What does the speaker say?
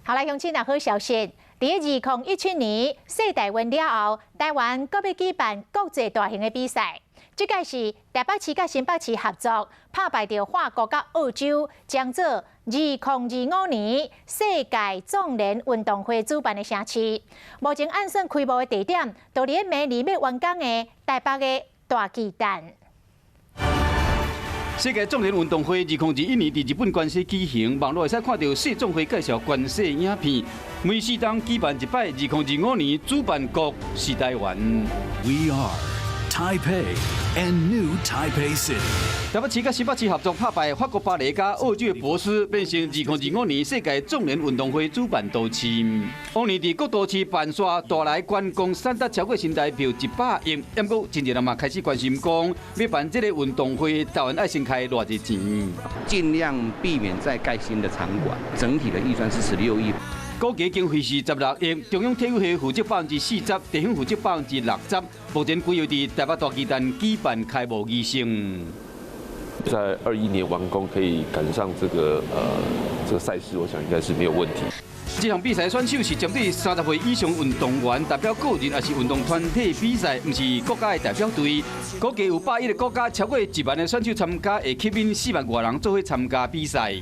好來，鄉親啊，好消息！佇2017年世大運了後，台灣閣欲舉辦國際大型的比賽。這屆是台北市佮新北市合作，拍敗著法國佮澳洲，將做2025年世界壯年運動會主辦的城市。目前按算開幕的地點，就佇明年欲完工的台北的大巨蛋。世界壯年運動會2021年佇日本關西舉行，網路會使看著世壯會介紹關西影片。每4冬舉辦一擺，2025年主辦國是台灣。 We are Taipei and New Taipei City。台北市佮新北市合作拍敗法國巴黎佮澳洲的珀斯，變成2025年世界壯年運動會主辦都市。往年佇各都市辦煞帶來觀光產值超過新台幣100億，毋過真濟人嘛開始關心講，欲辦這個運動會，台灣愛先開偌濟錢？盡量避免再蓋新的場館，整體的預算是16億。估計經費是16億，中央體育會負責40%，地方負責60%。目前規劃佇台北大巨蛋舉辦開幕儀式。在21年完工，可以趕上這個賽事，我想應該是沒有問題。這項比賽選手是針對30歲以上運動員，代表個人抑是運動團體比賽，毋是國家的代表隊。估計有101個國家，超過1萬个選手參加，會吸引4萬外人做伙參加比賽。